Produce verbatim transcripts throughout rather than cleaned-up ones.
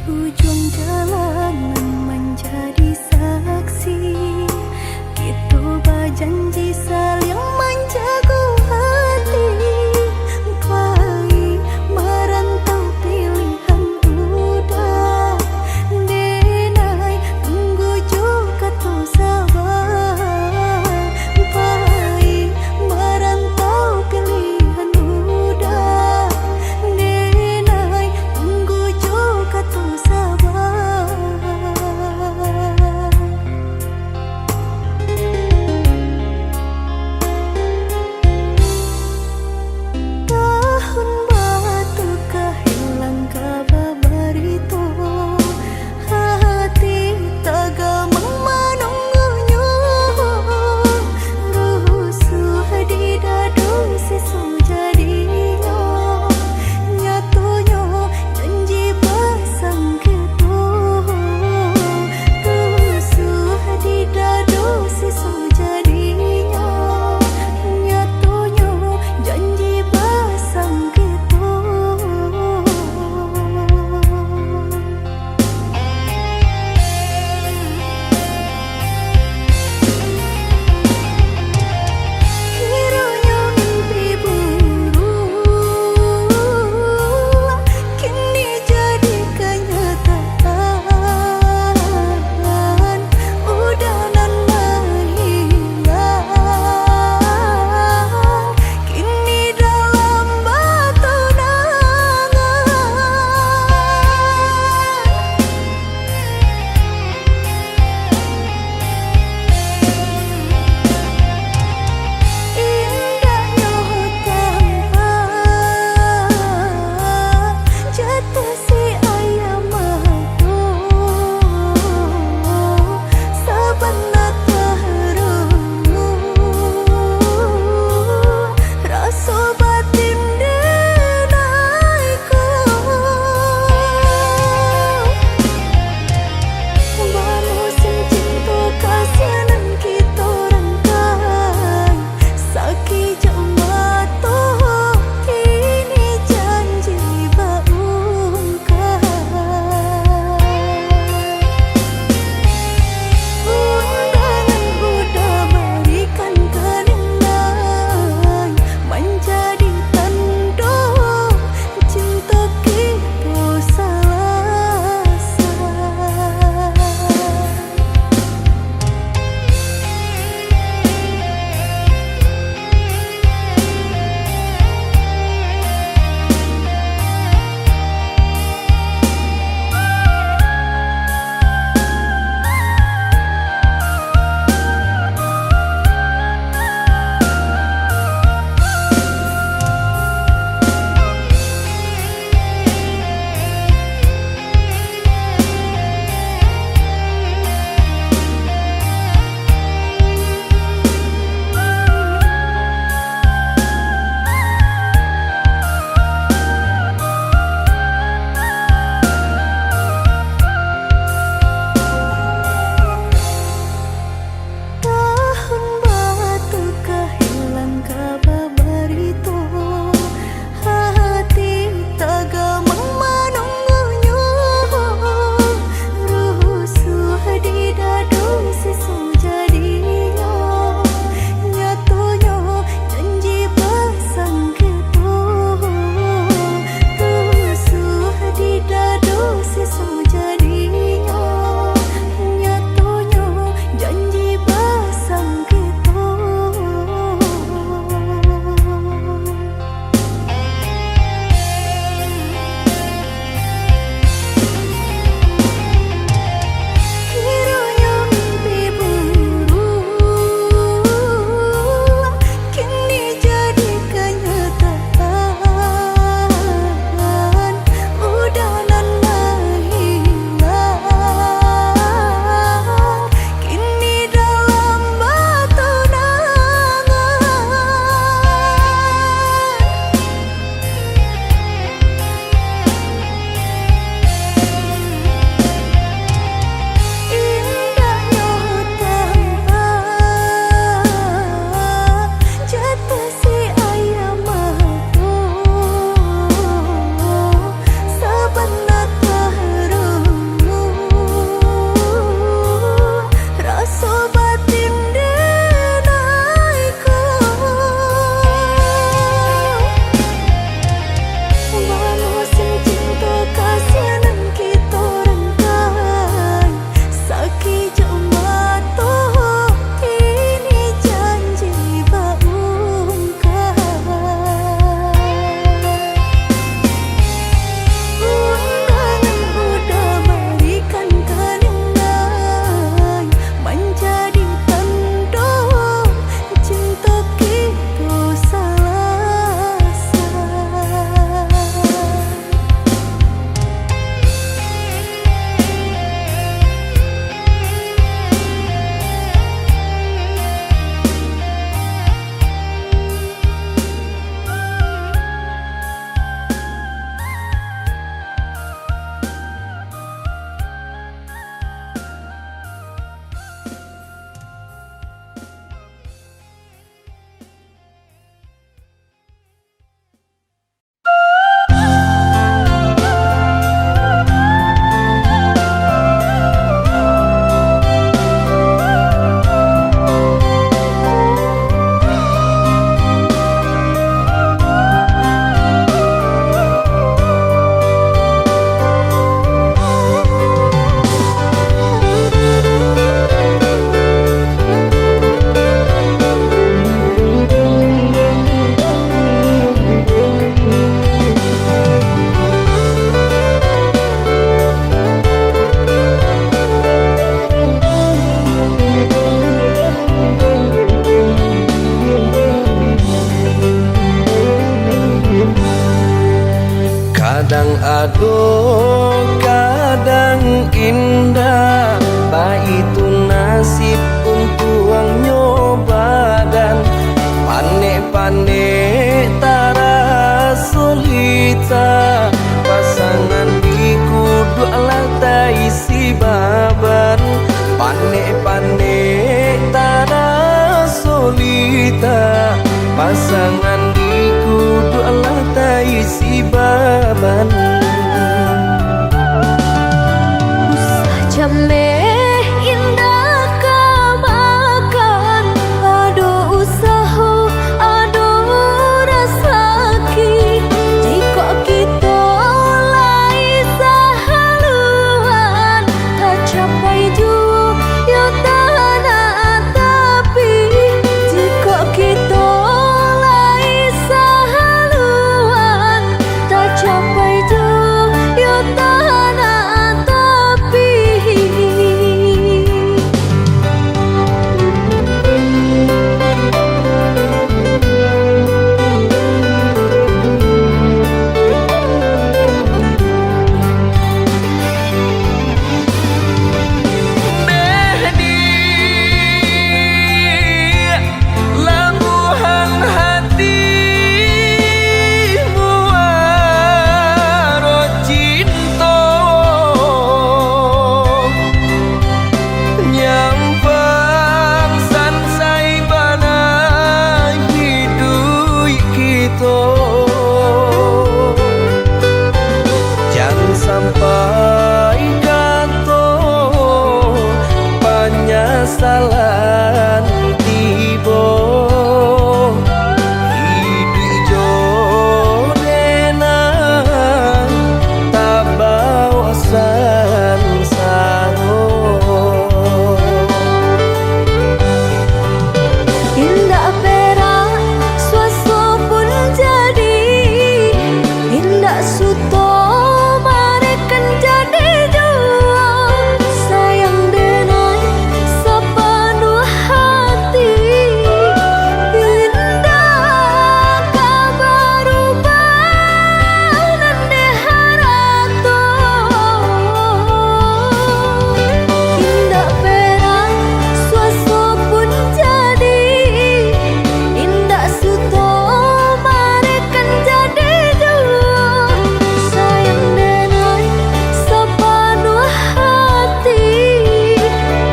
Ujuang jalan nan manjadi saksi, kito bajanji saliang manjago hati. Pai marantau pilihan uda, denai tunggu jo kato saba. Pai marantau pilihan uda, denai tunggu jo kato saba. Kadang ado, kadang indak, baitu nasib untuangnyo badan. Panek-panek taraso lita, pasangan di kuduak lah taisi baban. Panek-panek taraso lita, pasangan di kuduak lah taisi baban. Usah jameh indak ka makan, ado usaho, ado rasaki. Jikok kito lai sahaluan, tacapai juo yo tanah tapi. Jikok kito lai sahaluan, tacapai juo yo tanah tapi. Deh di labuahan hati muaro cinto, nyampang sansai bana iduik kito. Jan sampai kato panyasalan tibo, iduik jo denai tabaok sansaro. Indak perak suaso pun jadi, indak suto mareh kan jadi juo. Sayang denai sapanuah hati, indak ka barubah nan dek harato. Indak perak suaso pun jadi, indak suto mareh kan jadi juo. Sayang denai sapanuah hati,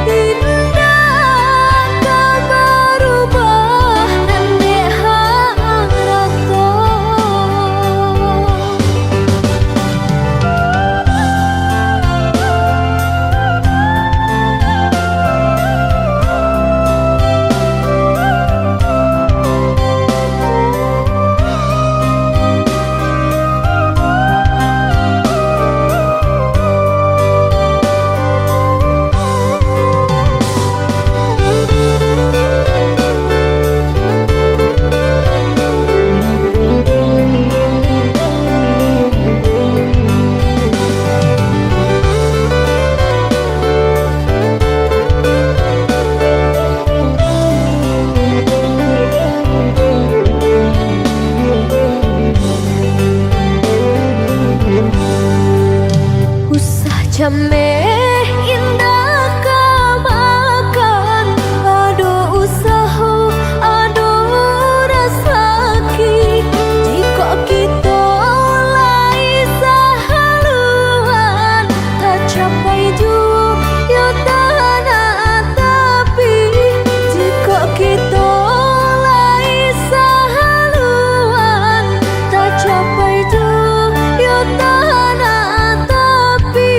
indak ka barubah nan dek harato. Usah jameh indak ka makan, ado usaho, ado rasaki. Jikok kito lai sahaluan, tacapai juo yo tanah tapi. Jikok kito lai sahaluan, tacapai juo yo tanah tapi.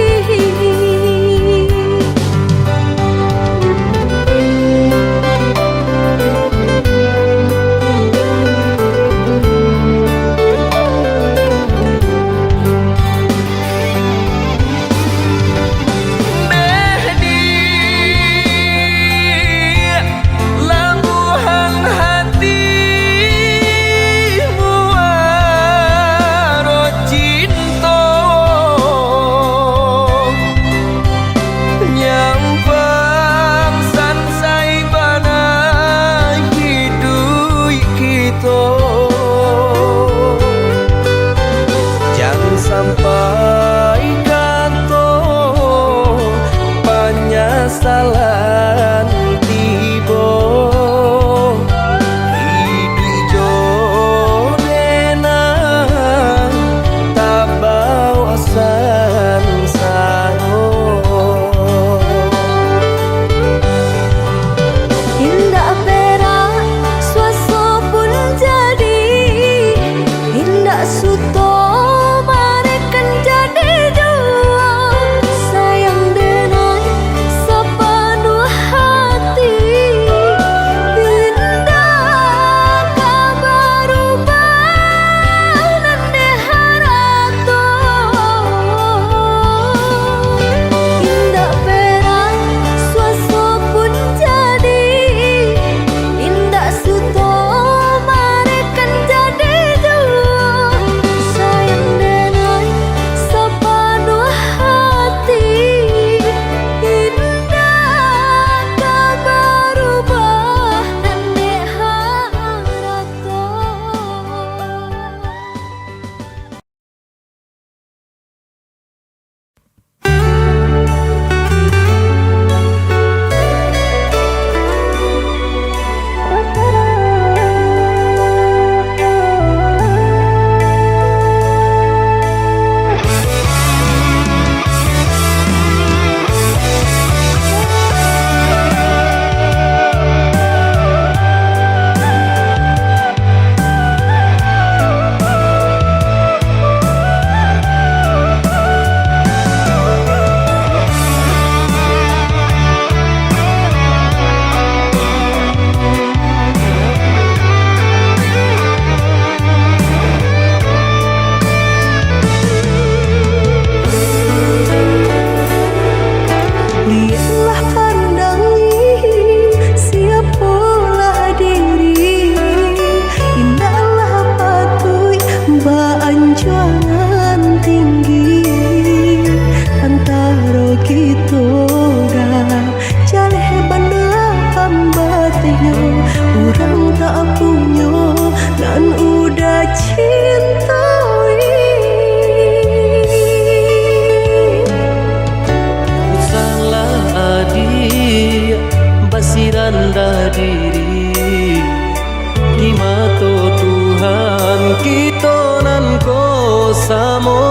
Samo,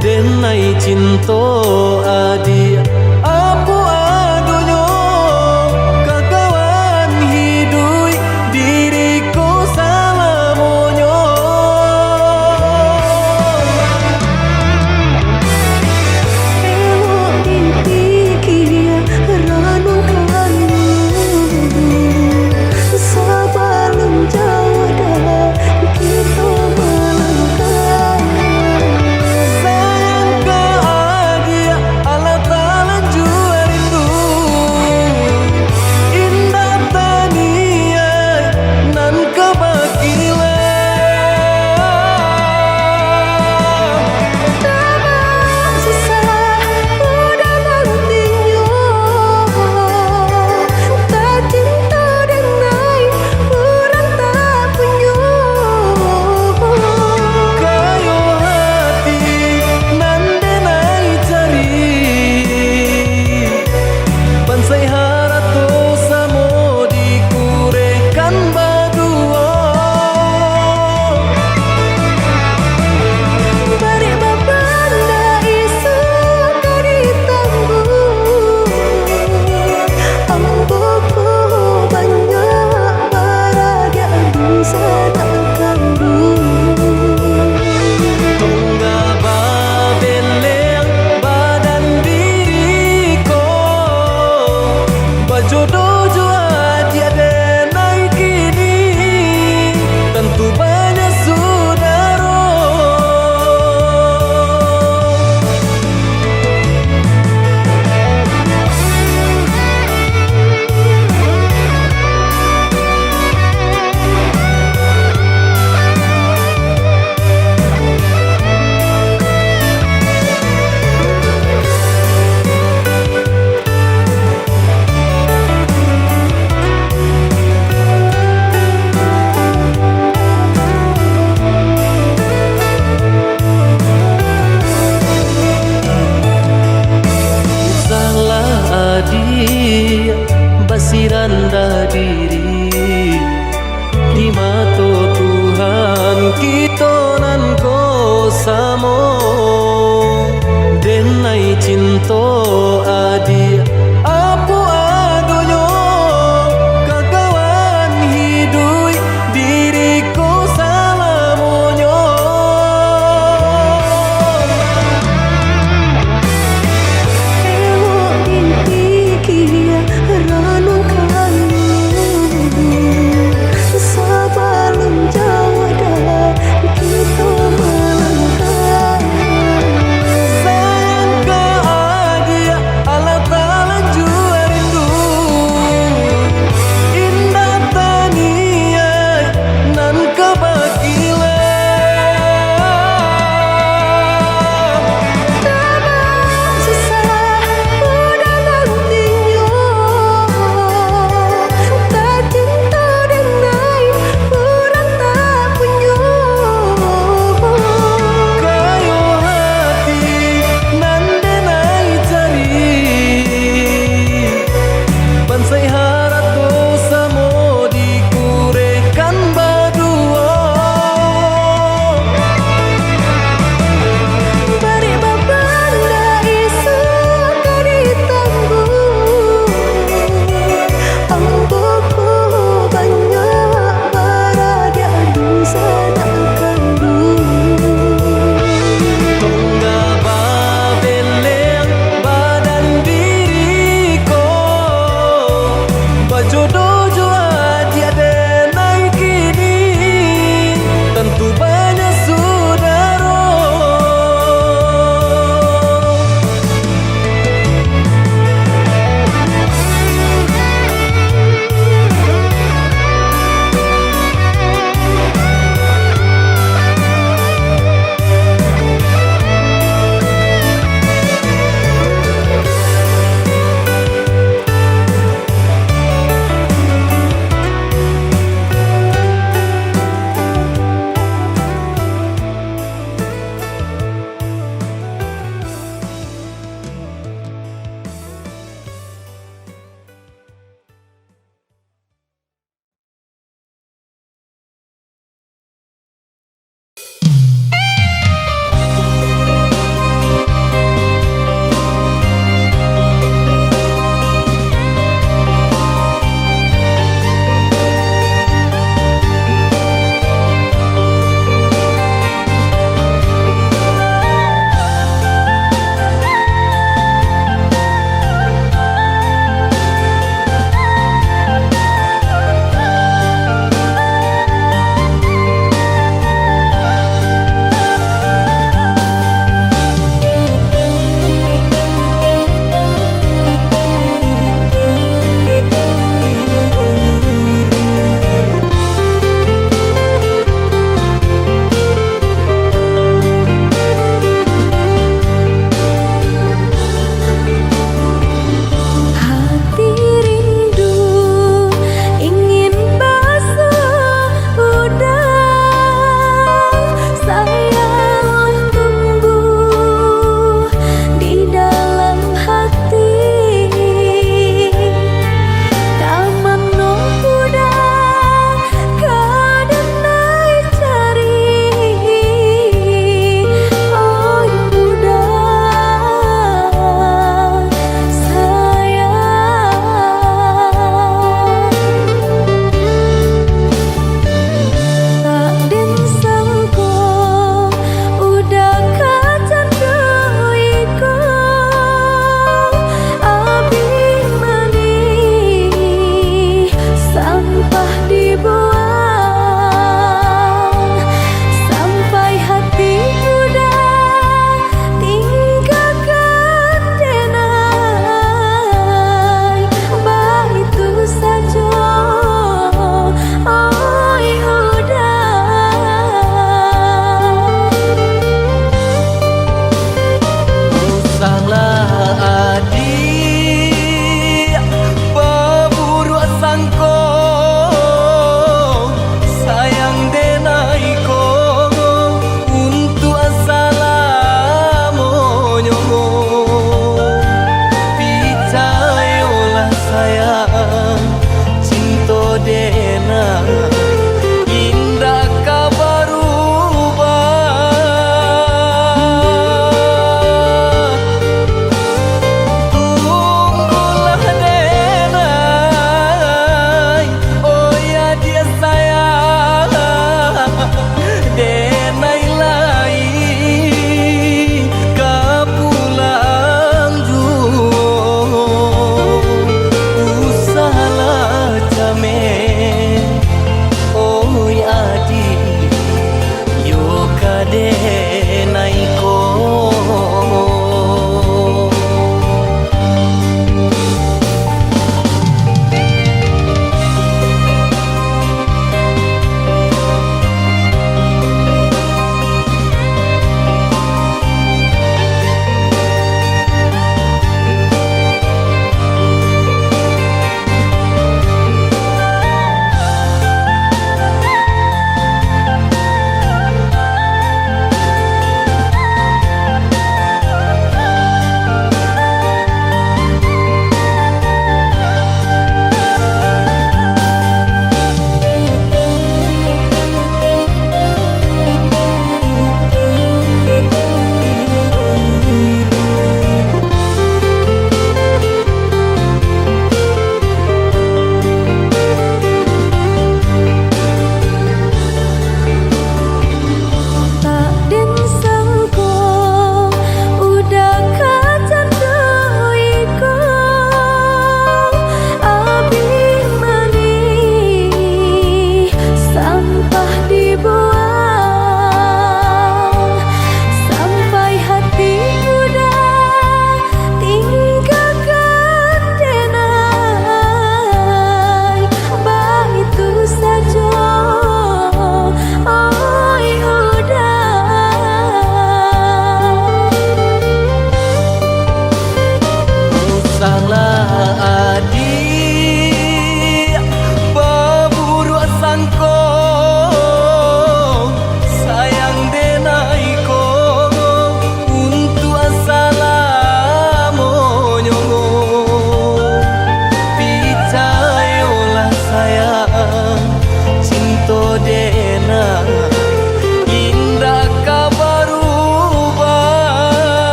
denai cinto adiak, apo adonyo, kakawan hiduik diri ko salamonyo. Elok dipikia, ranungkan dulu, sabalun jauah dah kito malangkah. Sayang ka adiak, alah talanjua rindu, indak taniaik nan ka bakilau. Tabang susah udah mantinyo, tacinto denai urang tak punyo. Kayo hati nan denai cari, bansaik harato samo dikurehkan baduo. Barek babanda isuak ka ditanggung, ambo ko banyak baradiak dunsanak kandung. Tungga babeleng badan diri ko, bajodoh jo adiak denai kini, tantu banyak sudaro. Usahlah adiak basirandah diri, di mato Tuhan kito nan ko samo. Denai cinto adiak, apo adonyo, kakawan hiduik diri ko salamonyo. Elok dipikia, ranungkan dulu, sabalun jauah dah kito malangkah.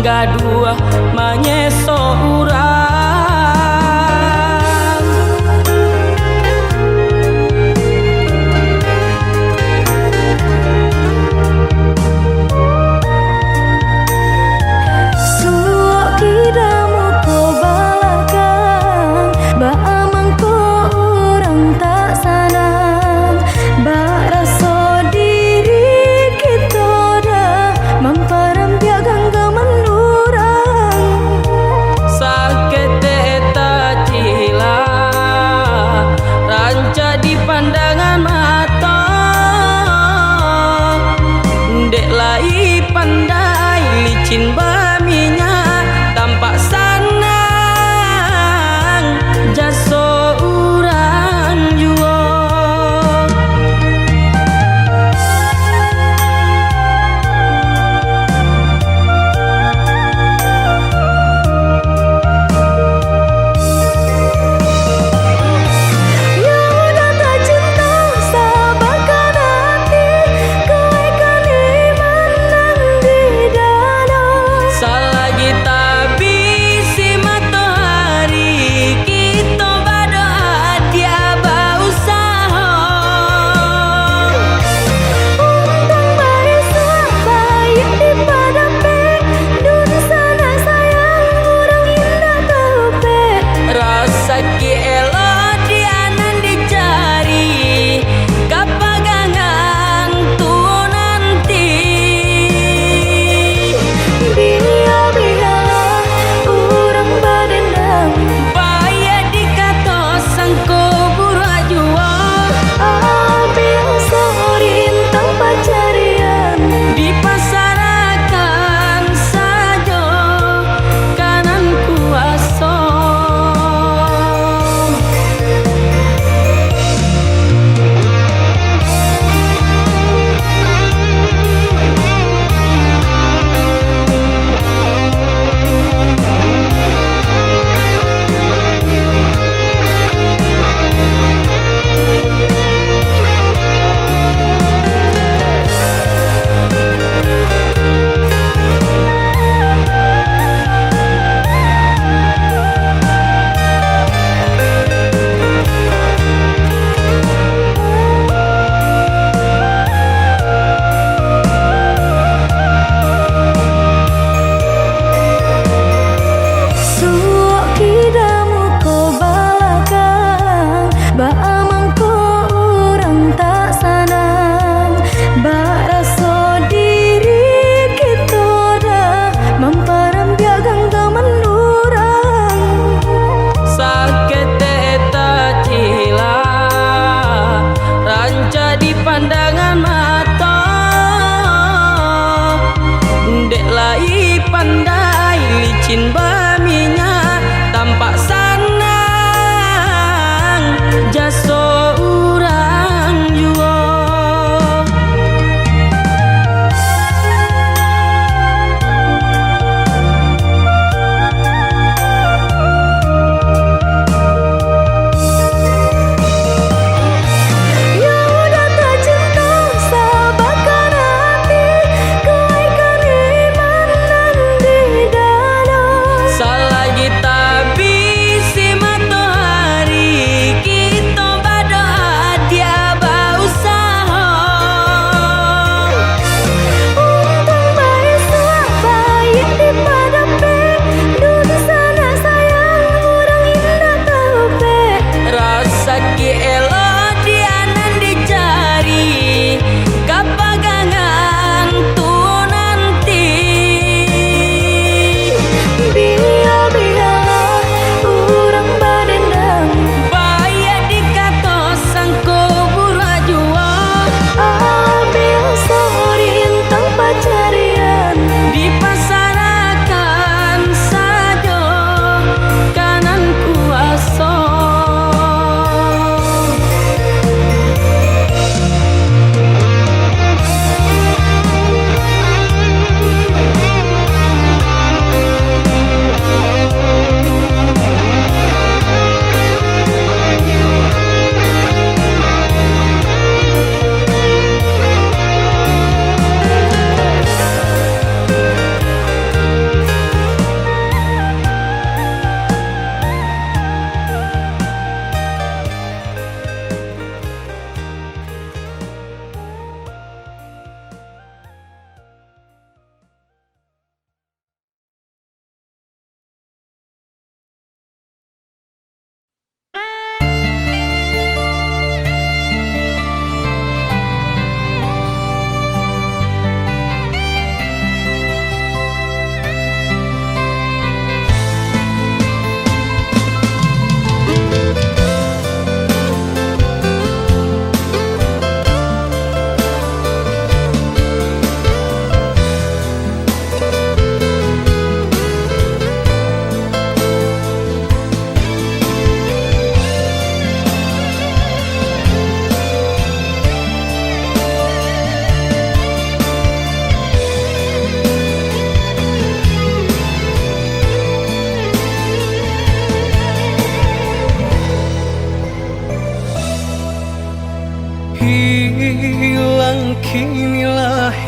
gaduah manyeso urang. Suok kida muko balakang, baa mangko urang tak sanang, bak raso diri kito dah mamparambiak ganggaman urang. Saketek tacilak, rancak dipandangan mato, dek lai pandai licin baminyak, tampak sanang jaso urang juo. Yang udah tacinto sabakan ati, kuaikkan iman nan di dado. Salagi tabisi matoari, kito badoa dia bausaho. Untuang baisuak baiak dipadapek, dunsanak sayang urang indak taupek. Rasaki elok dia nan dicari, kapagangan tu nanti. Biya-biyalah urang badendam, baiak dikato sangko buruak juo. Abiah sorintang pacarian, dipasarakan sajo ka nan kuaso. Suok kida muko balakang, baa mangko urang tak sanang, bak raso diri kito dah mamparambiak ganggaman urang. Saketek tacilak, rancak dipandangan mato, dek lai pandai licin baminyak, tampak sanang jaso urang juo. Yang udah tacinto sabakan ati, kuaikkan iman nan di dado. Salagi tabisi matoari, kito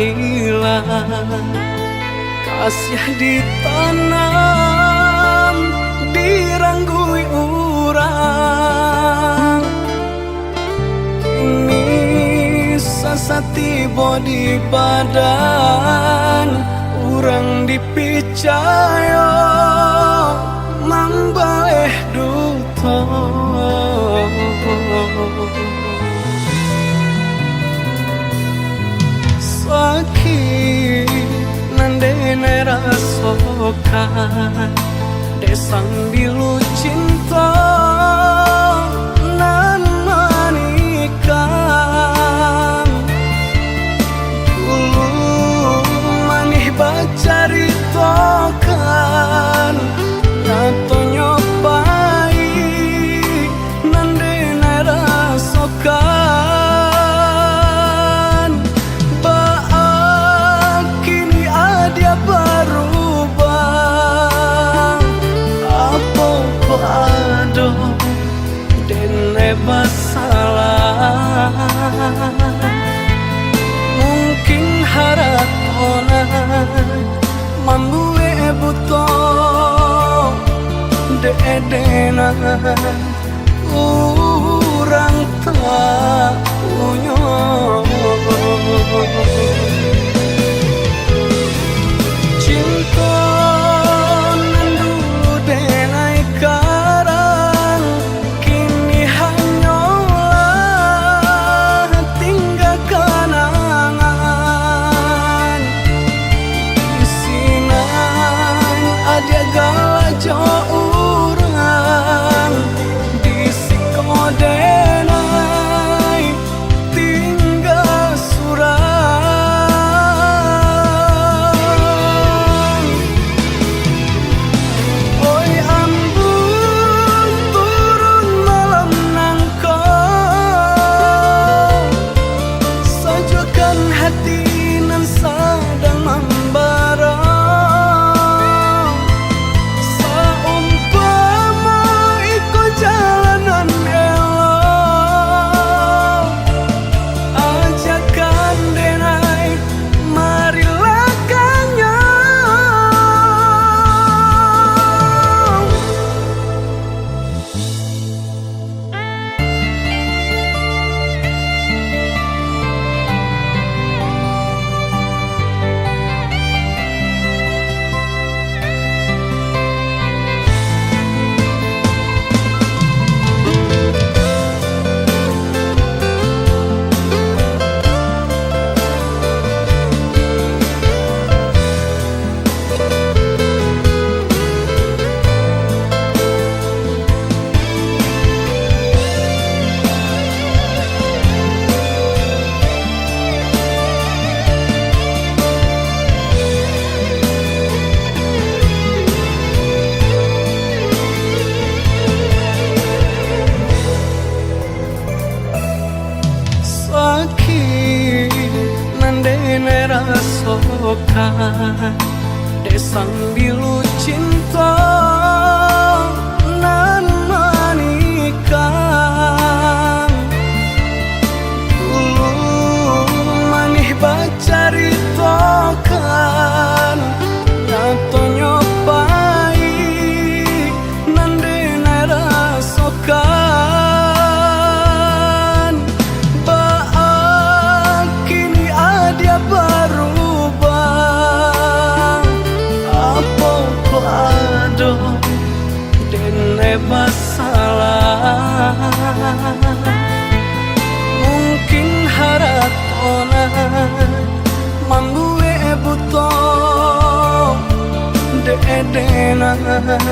Ilah kasih ditanam, diranggui urang. Kini sasatibo di badan, urang dipicayo mambaleh duto. Sakik nan denai rasokan, dek sambilu cinto nan manikam. Dulu manih bacaritokan, nyatonyo pahik nan denai rasokan. Baa kini adiak barubah? Apo kok ado denai basalah? Mungkin harato nan mambuek buto dek denai urang tak punyo. Cinto nan dulu denai karang, kini hanyolah tingga kanangan. Di sinan adiak galak jo urang, di siko denai tingga surang. Oi ambuih, turun malam nangko, sajuakkan hati nan sadang mambara. Saumpamo iko jalan nan elok, ajakan denai marilakannyo. Sakik nan denai rasokan, dek sambilu cinto nan manikam. Dulu manih bacaritokan, nyatonyo pahik nan denai rasokan. Baa kini adiak barubah? Apo kok ado denai basalah? Mungkin harato nan mambuek buto dek denai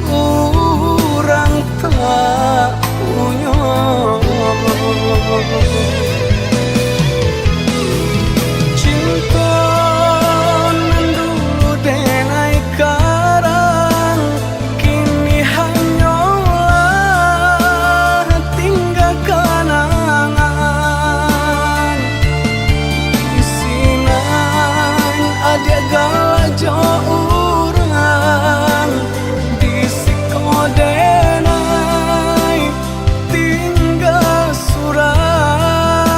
urang tak punyo. Cinto nan dulu denai karang, kini hanyolah tingga kanangan. Di sinan adiak galak jo urang, di siko denai tingga surang.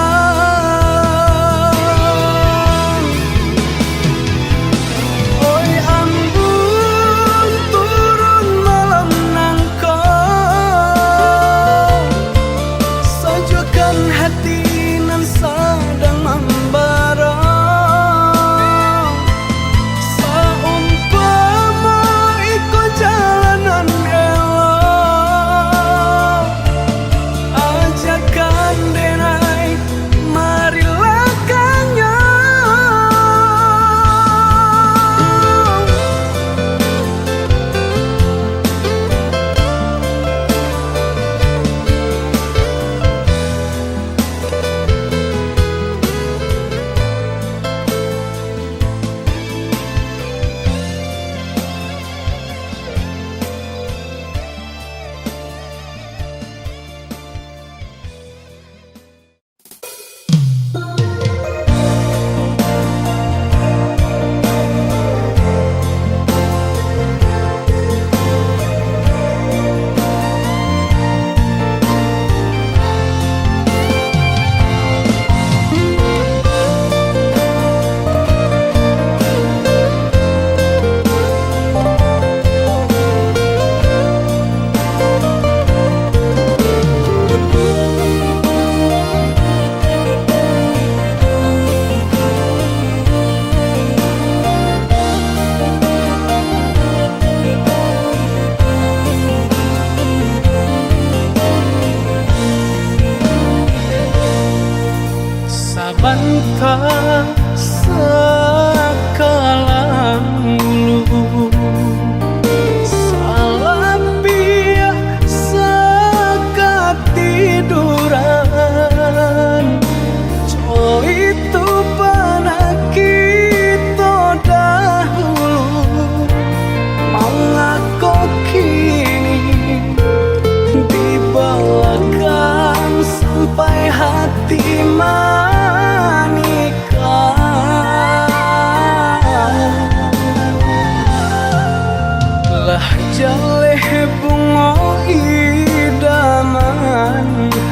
Jaleh bungo idaman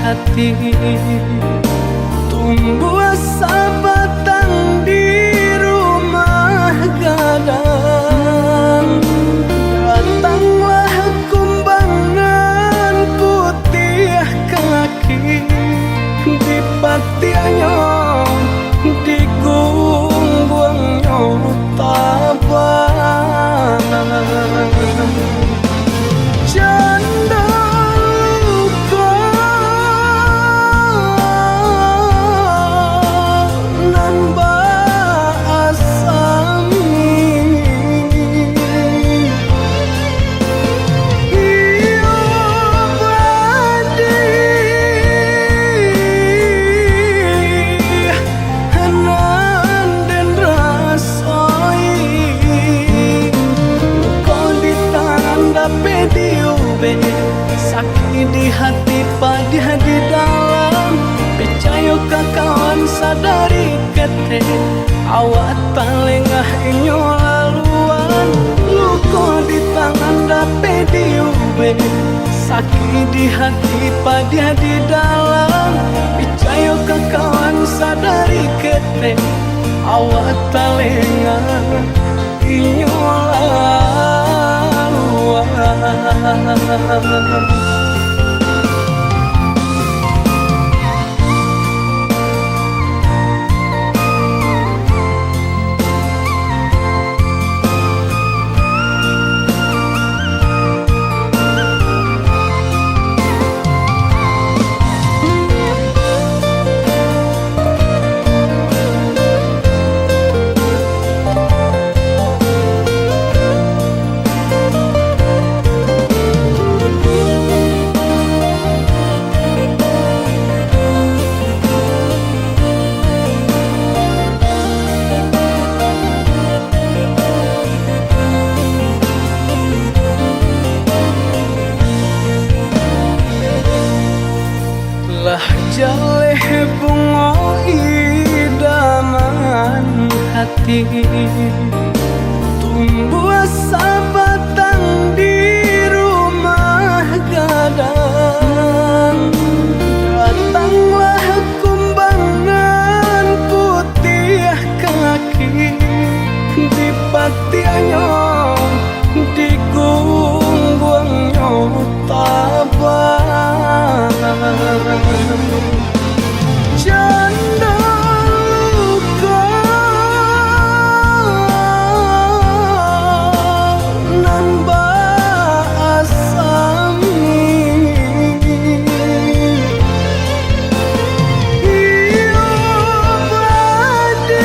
hati, tumbuah sabatang di rumah gadang. Datanglah kumbang nan putiah kaki, dipatiahnyo, digungguangnyo tabang. Cando luko nan baasam, iyo padih nan den rasoi. Luko di tangan dapek diubek, sakik di hati padiah di dalam. Picayo ka kawan sadari ketek, awak talengah inyo laluan. Luko di tangan dapek diubek, sakik di hati padiah di dalam. Picayo ka kawan sadari ketek, awak talengah inyo laluan. Lah jaleh bungo idaman hati, tumbuah sabatang di rumah gadang. Datanglah kumbang nan putiah kaki, dipatiahnyo, digungguangnyo tabang. Cando luko nan baasam, iyo padih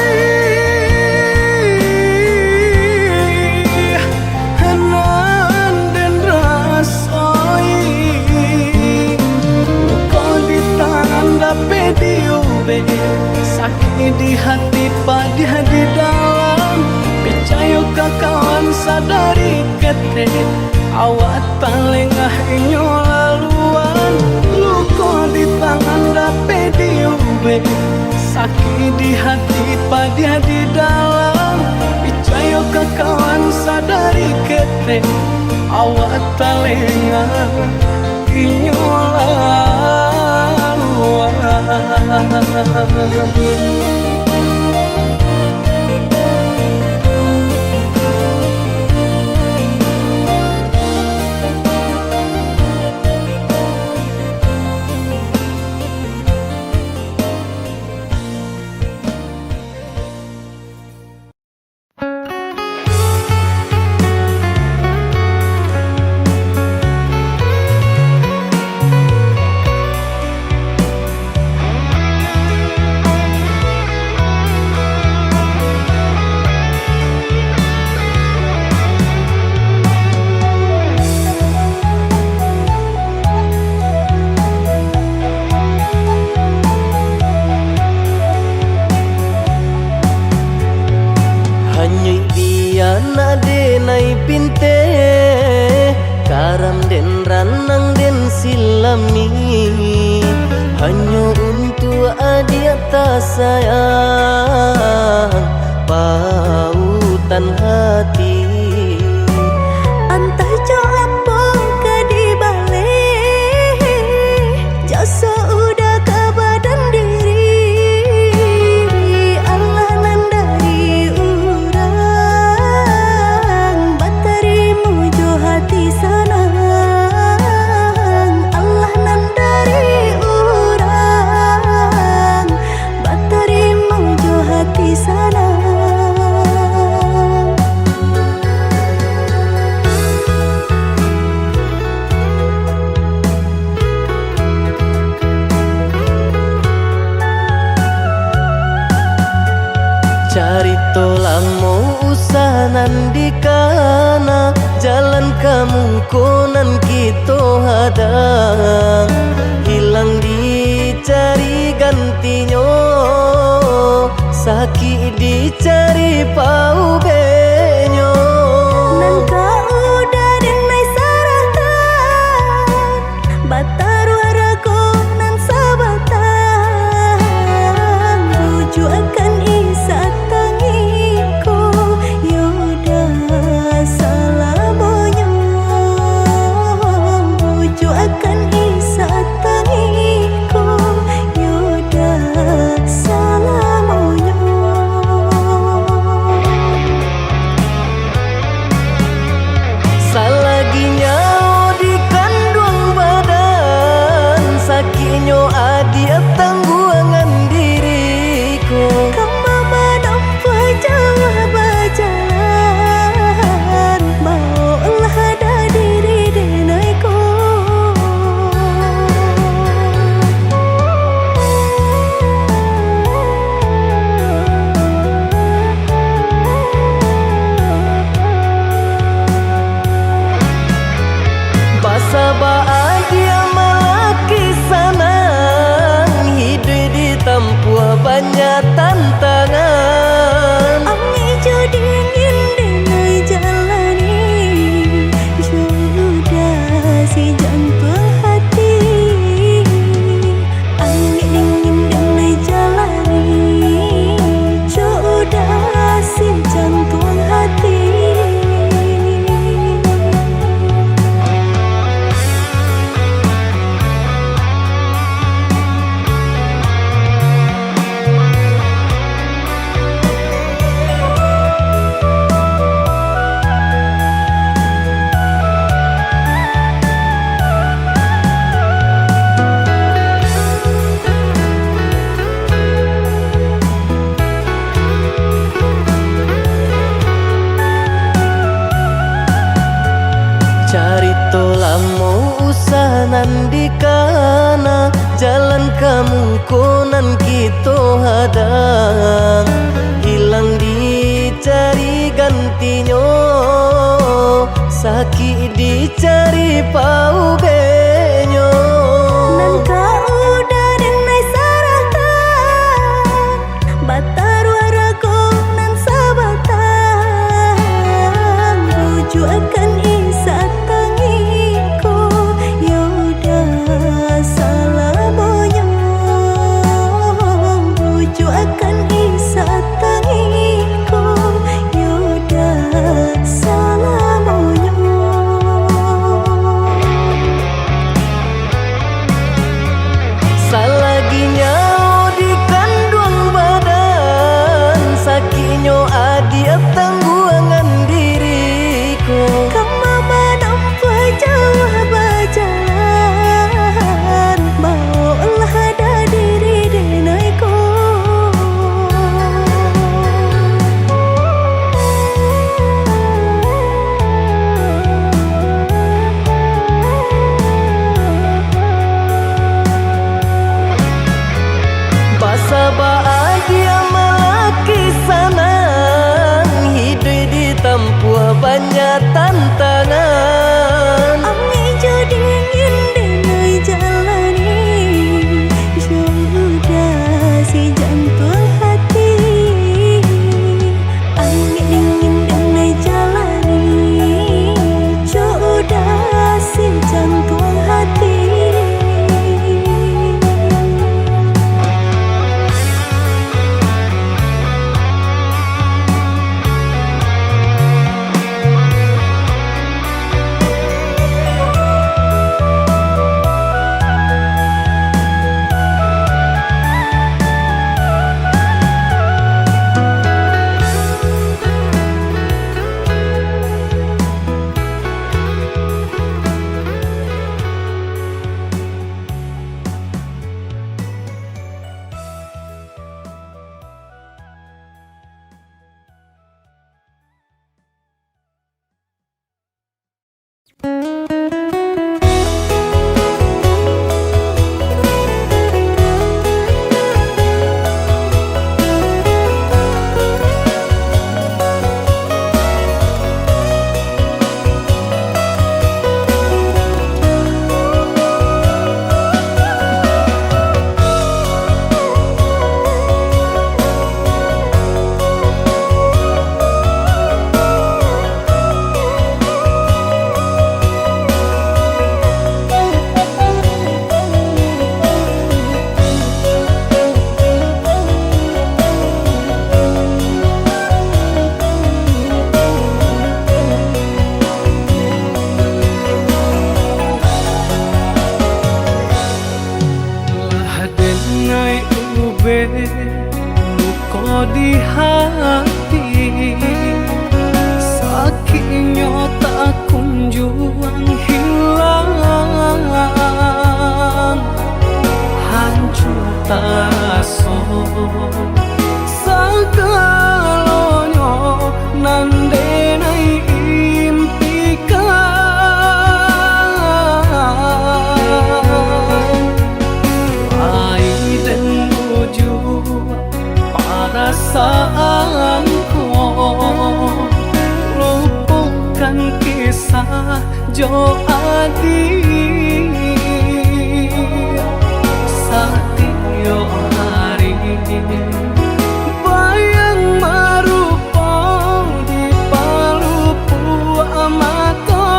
nan den rasoi. Luko di tangan dapek diubek, sakik di hati padiah di dalam. Picayo ka kawan sadari ketek, awak talengah inyo laluan. Luko di tangan dapek diubek, sakik di hati padiah di dalam. Picayo ka kawan sadari ketek, awak talengah inyo laluan. Hanyo bianak denai pinteh, karam den ranang den silami. Hanyo untuak adiak tasayang, pautan hati. Antah Ko nan kito hadang, hilang dicari gantinyo, sakik dicari paubeknyo. Nan ka udah den lai sarahkan, bataruah rago nan sabatang, bujuakan isak tangiko, yo dah salamonyo. Bujuakan isak tangiko, yo dah salamonyo. Salagi nyawo di kanduang badan, sakiknyo adiak tangguangan diri ko. Kama manampuah jauah bajalan, baoklah dah diri den ai ko. Basaba adiak malaki sanang, hiduik ditampuah banyak tantangan. Angek jo dingin den ai jalani, jo udah si jantuang hati. Angek dingin den ai jalani, jo udah si jantuang hati. Carito lamo usah nan dikana, jalan ka muko nan kito hadang, hilang dicari gantinyo, sakik dicari paubeknyo. Nan ka udah den ai sarahkan, bataruah rago nan sabatang, bujuakan isak tangiko, yo dah salamonyo. Bujuakan isak tangiko, yo dah salamonyo. Salagi nyawo di kanduang badan, sakiknyo adiak tangguangan diri ko. Kama manampuah jauah bajalan, baoklah dah diri den ai ko. Basaba adiak malaki sanang, hiduik ditampuah banyak tantangan. Angek jo dingin den ai jalani, jo udah si jantuang hati. Angek dingin den ai jalani, jo udah si jantuang hati. hati, sakiknyo tak kunjuang hilang, hancua taraso sagalonyo nan denai impikan. Lai den bujuak parasaan ko, lupokan kisah jo adiak. Satiok ari bayang marupo di palupuak mato.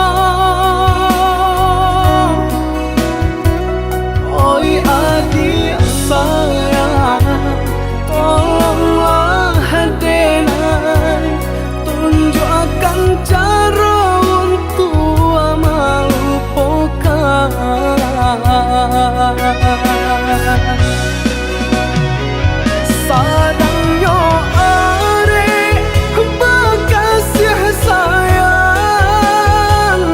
Oi adiak sayang, tolonglah denai tunjuakkan caro untuak malupokan. Sadangnyo arek bakasiah sayang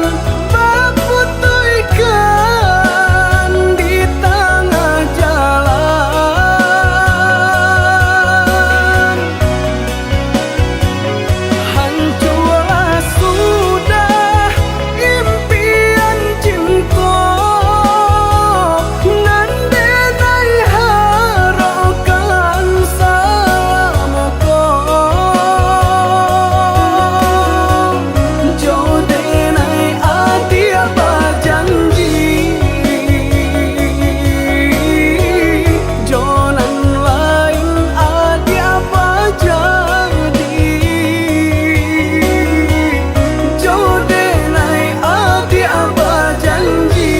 baputuihkan di tangah jalan. Hancualah sudah impian cinto nan denai harokan salamo ko. Jo denai adiak bajanji, jo nan lain adiak bajadi. Jo denai adiak bajanji,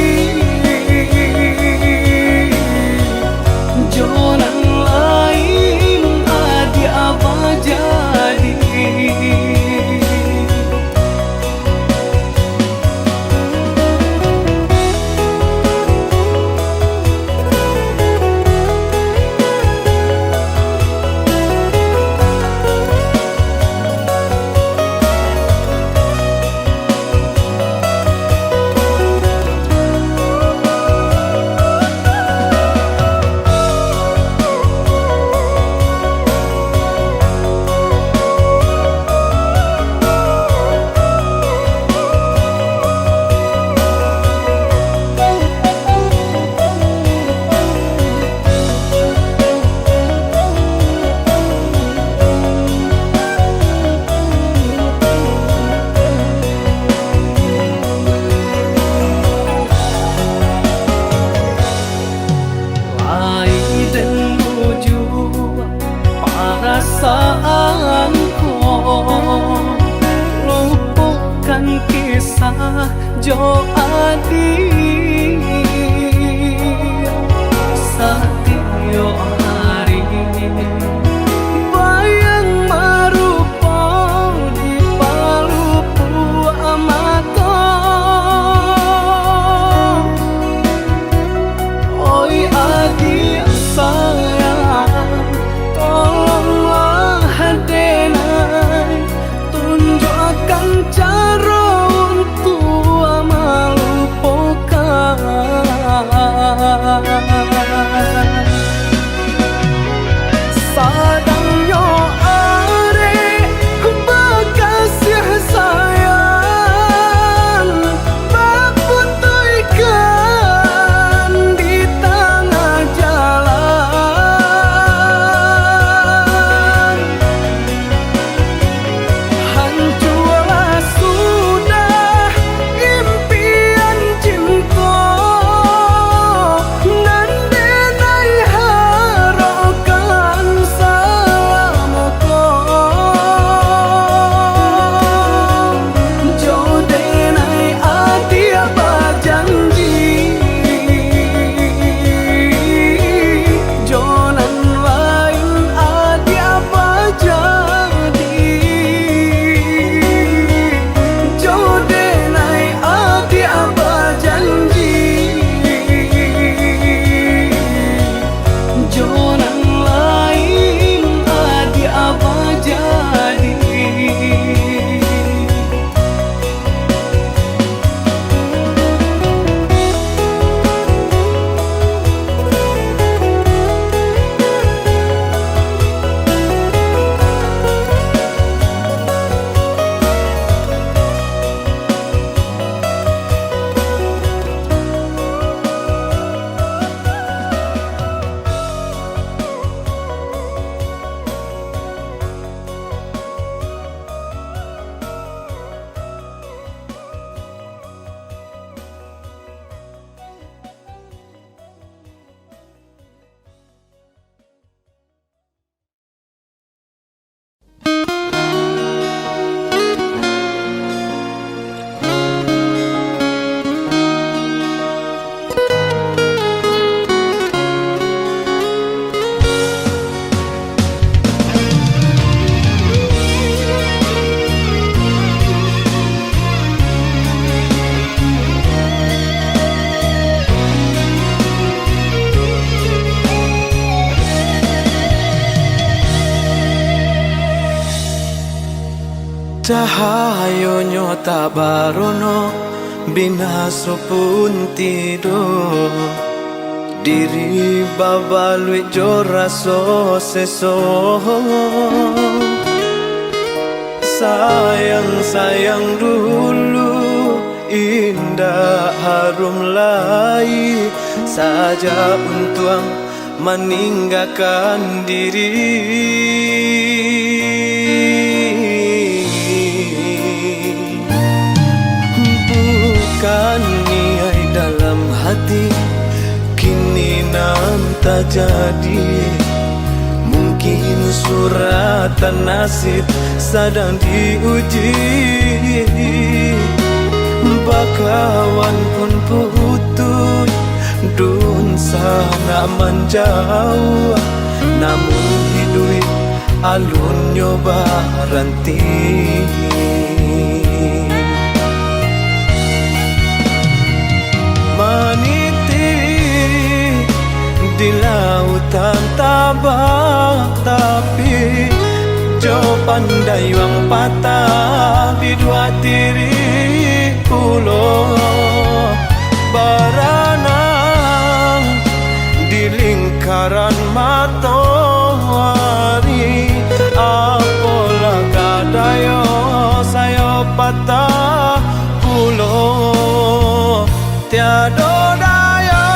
jo nan lain adiak bajadi. Lai den bujuak parasaan ko, lupokan kisah jo adiak. Satiok ari bayang marupo di palupuak mato. Oi adiak sayang, tolonglah denai tunjuakkan caro untuak malupokan. Cahayonyo tak barono, binaso pun tido. Diri babaluik jo raso seso. Sayang-sayang dulu, indak harum lai, sajak untuang maninggakan diri. Bukan niai dalam hati, kini nan tajadi. Mungkin suratan nasib sadang diuji. Bakawan pun putuih, dunsanak manjauah, namun iduik alunnyo baranti. Maniti di lautan tabang, tapi jo pandayuang patah biduak diri pulo. Baranang di lingkaran matoari, apolah kadayo sayo patah pulo. Tiado dayo,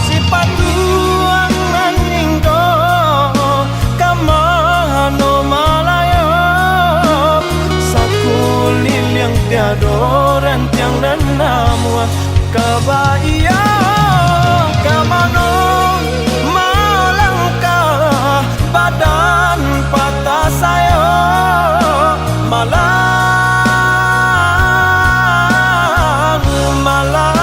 sipatuang nan inggo, ka mano malayok, sakuliliang tiado rantiang nan namuah, ka baiyo ka mano malangkah, badan patah sayo, malang, malang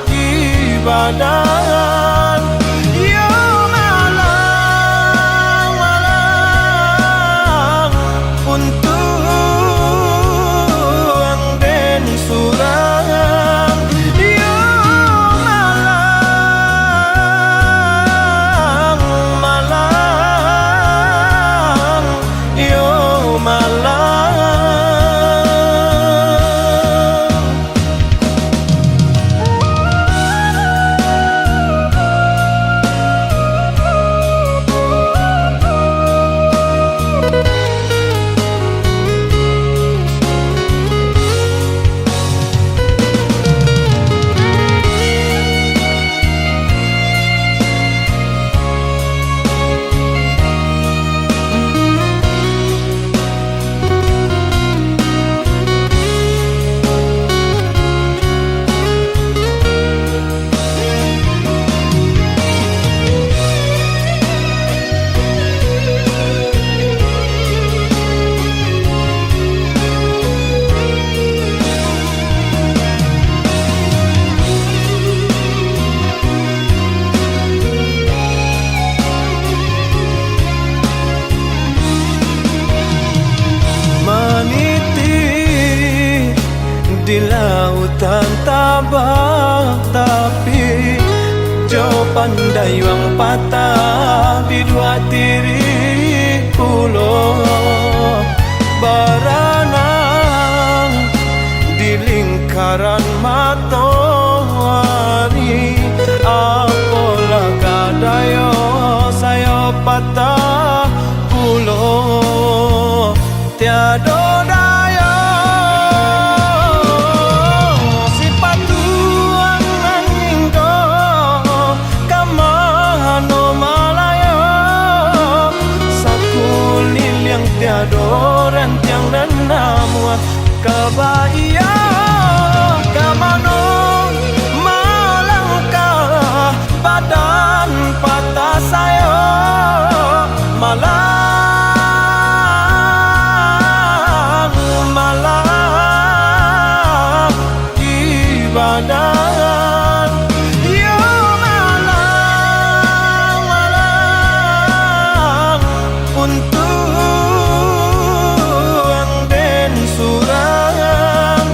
di badan, iyo malang, malang untuang den surang, iyo malang, malang, iyo malang. Maniti di lautan tabang, tapi jo pandayuang patah biduak diri pulo. Baranang di lingkaran matoari, apolah kadayo sayo patah pulo. Tiado dayo, sipatuang nan inggo, ka mano malayok, sakuliliang tiado rantiang nan namuah, ka baiyo ka mano malangkah, badan patah sayo, malang, malang di badan, iyo malang, malang untuang den surang,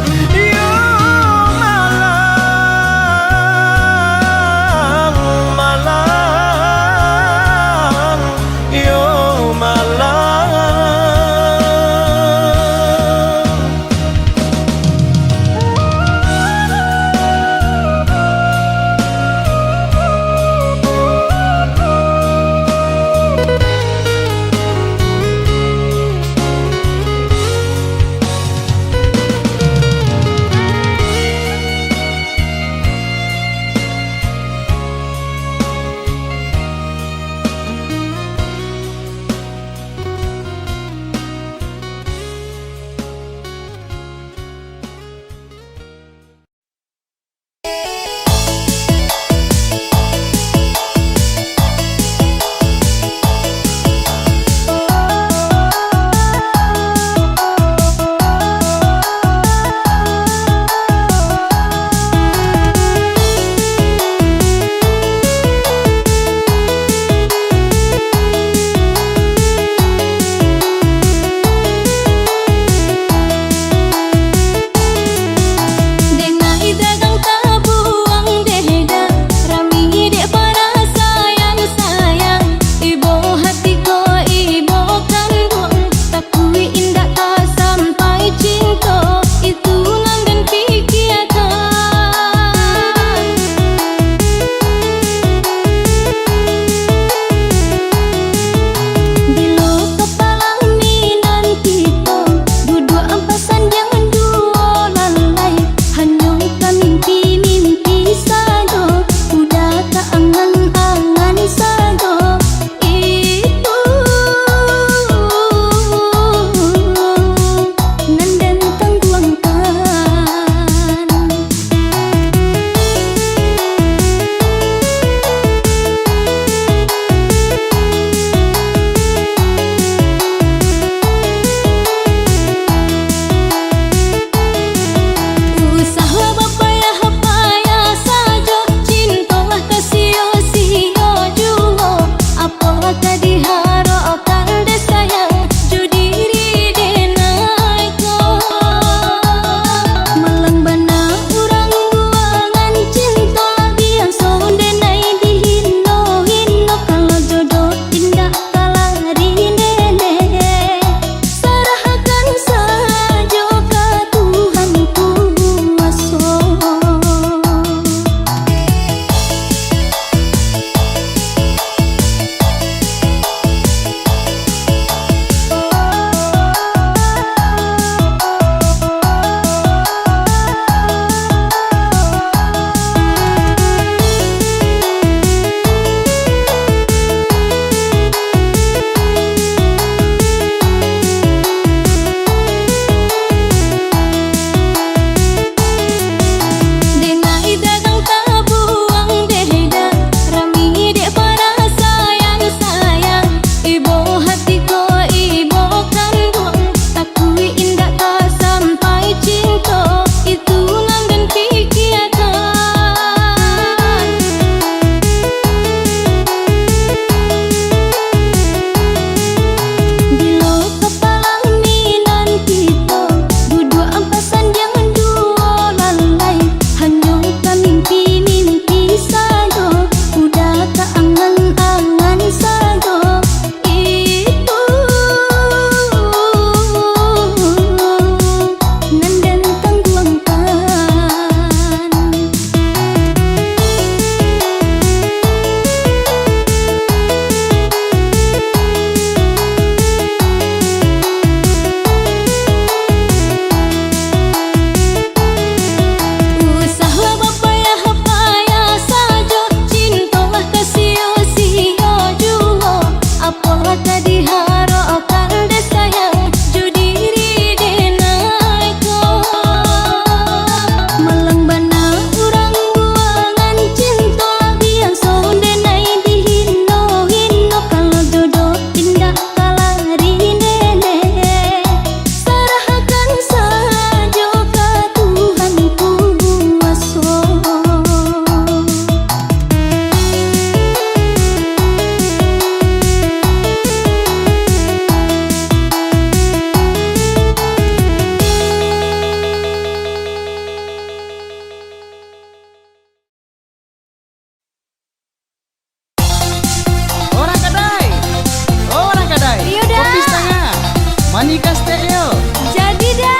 Yo. Jadi, Da.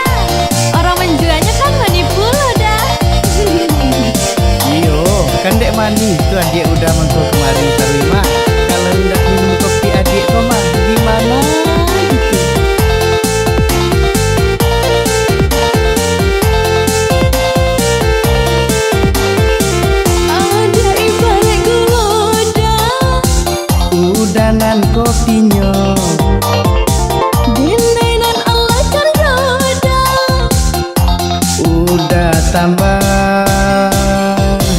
Orang manjualnyo kan manih pulo, Da. Iyo, kan dek manih tu adiak Uda mangko kamari taruih mah. Kalau indak minum kopi adiak ko mah, di mano gitu? Adiak ibaraik gulo, Da. Uda nan kopinyo, denai nan alah cando, Da. Uda tambah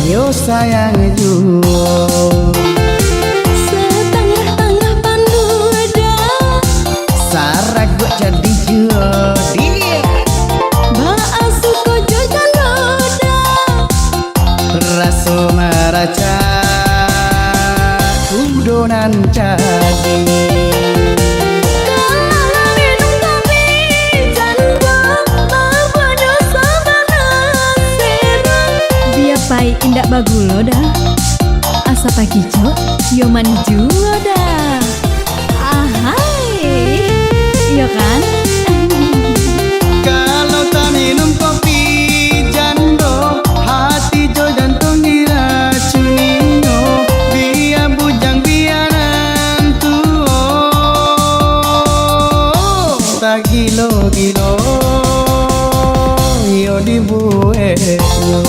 yo sayang juo. Satangah-tangah pando, Da. Saraguak jadi juo, di. Baa suko jo cando, Da. Raso maracak kudo nan jadi. Kalau minum kopi cando, mabuahnyo sabana sero. Bia paik indak bagulo, Da. Asa pakicok, yo manih juo, Da. Ahai, iyo kan? Kalau taminum kopi cando, hati jo jantuang diracuninyo, bia bujang bia nan tuo, tagilo-gilo iyo dibueknyo.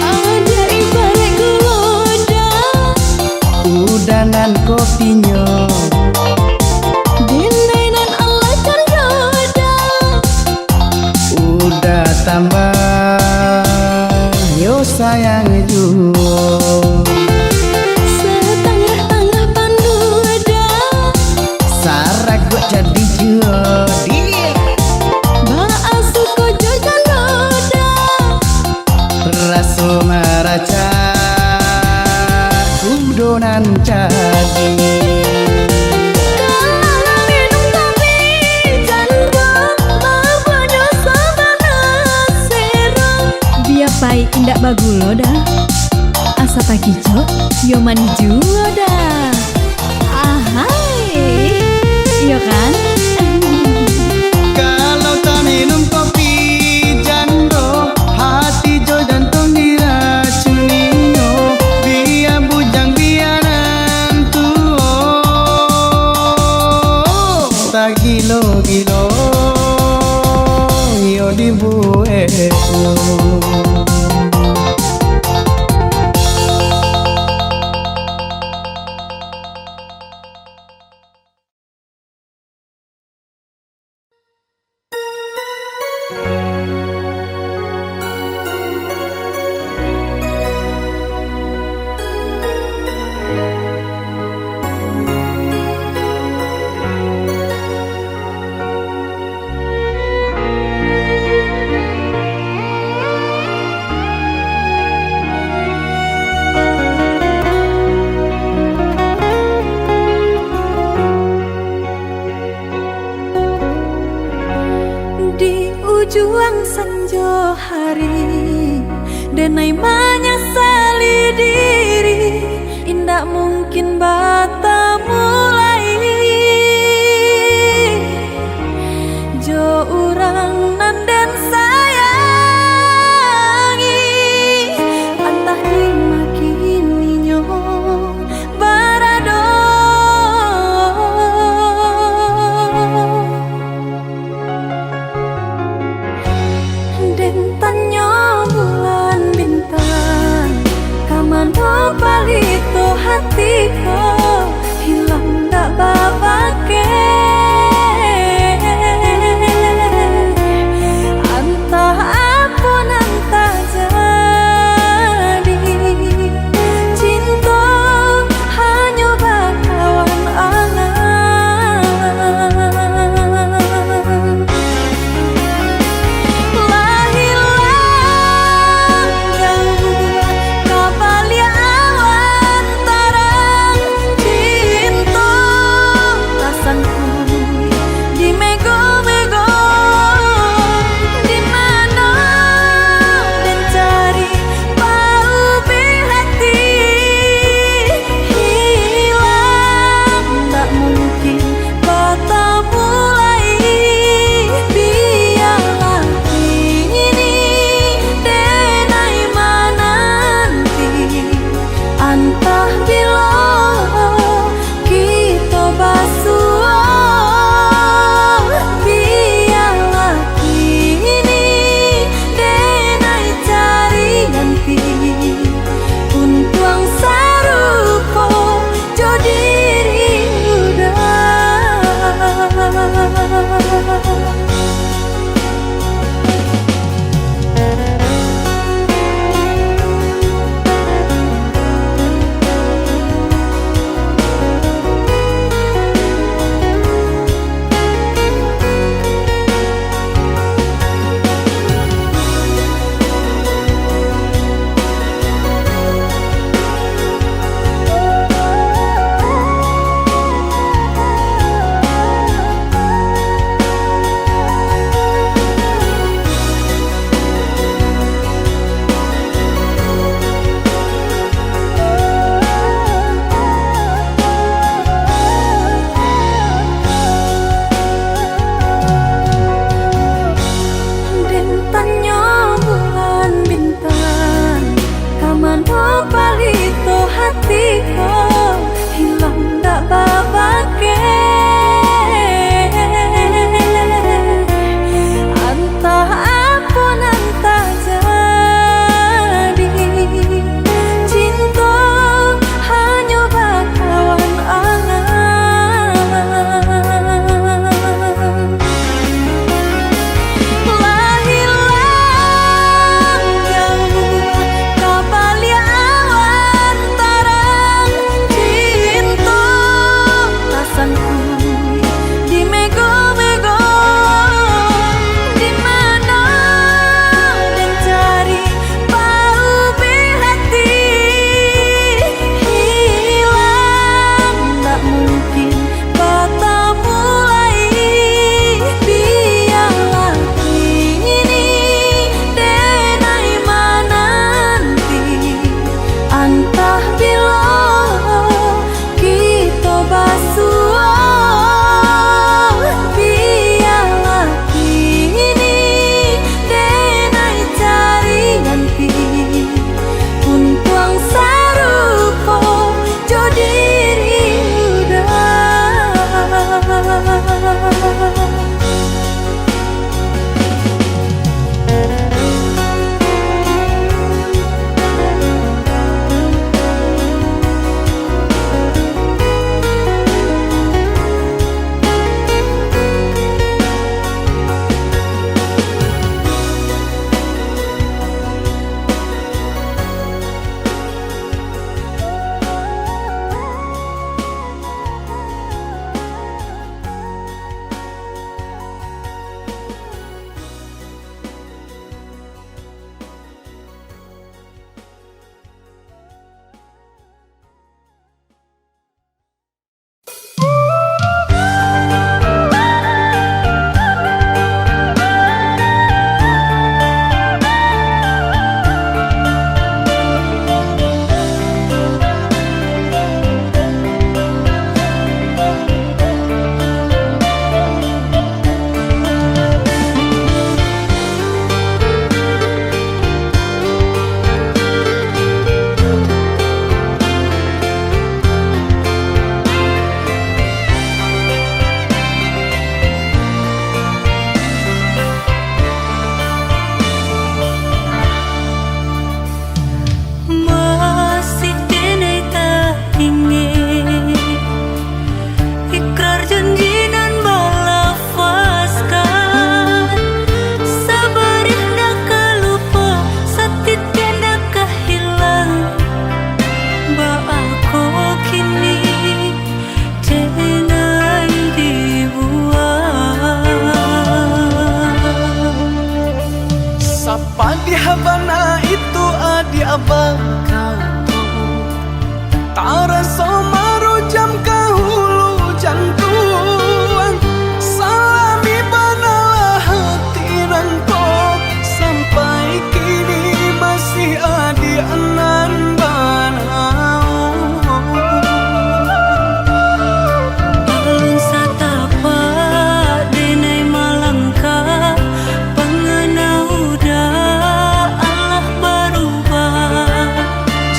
Adiak ibaraik gulo, Da. Uda nan kopinyo, denai nan alah cando, Da. Uda tambah yo sayang juo. Satangah-tangah pando, Da. Saraguak jadi juo, di. Baa suko jo cando, Da. Raso maracak kudo nan jadi. Kalau minum kopi cando, mabuahnyo sabana sero. Bia paik indak bagulo, Da. Asa pakicok, yo manih juo, Da. Ahai, iyo kan? Kalau taminum kopi cando, hati jo jantuang diracuninyo, bia bujang bia nan tuo, tagilo-gilo iyo dibueknyo. Di ujuang sanjo hari, denai manyasali diri, indak mungkin batamu lai jo urang nan den sayangi, antah di ma kini nyo barado. Den tanyo bulan bintang, ka mano palito hati ko, hilang dak babakeh. Antah apo nan tajadi, cinto hanyo bakawan angan. Bana itu adiak bakato, taraso marujam ka hulu jantuang. Salami banalah hati nangko, sampai kini masih adiak nan bana. Alun satapak denai malangkah, pangana udah alah barubah.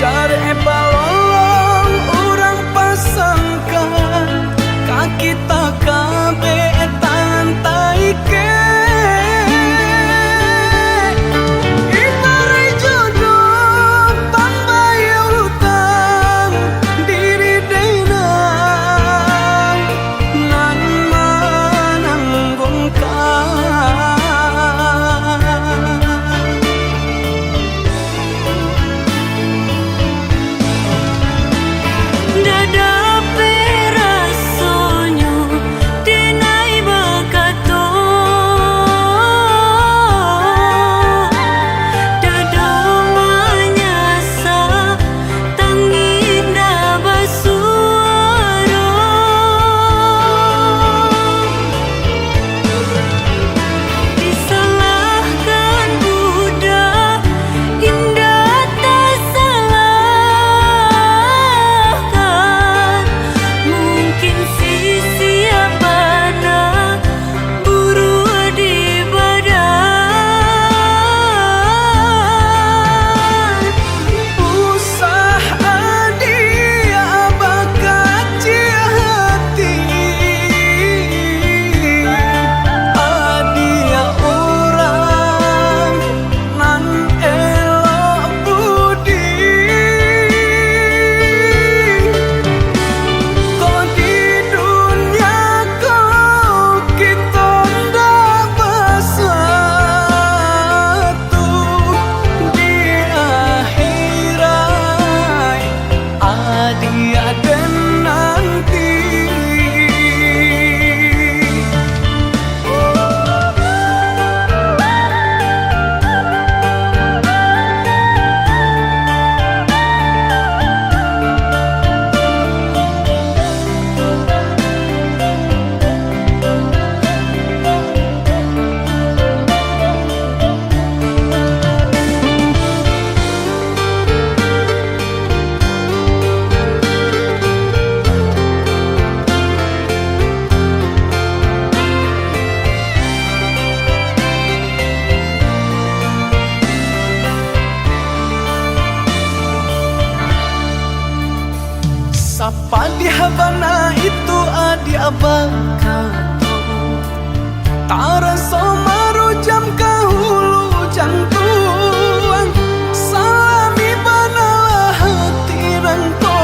Jarek balolong urang pasangkan, ka kita kabek tangan taikek. Ibarat jodoh pambayia utang, diri denai nan mananggungkan. Ndak dapek rasonyo denai bakato, dado manyasa, tangih ndak basuaro. Disalahkan budak, indak tasalahkan. Mungkin sisiah bana buruak di badan. Usah adiak bakaciak hati, adiak urang nan elok budi. Ko di dunia ko kito ndak basatu, di akhirat adiak den nanti. Sapadiah bana itu adiak bakato, taraso marujam ka hulu jantuang. Salami banalah hati nangko,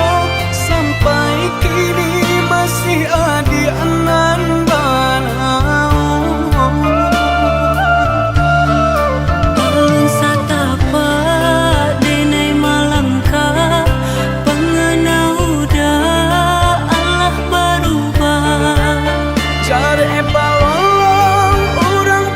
sampai kini masih adiak nan bana. Alun satapak denai malangkah, pangana udah alah barubah. Jarek balolong urang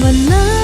Bana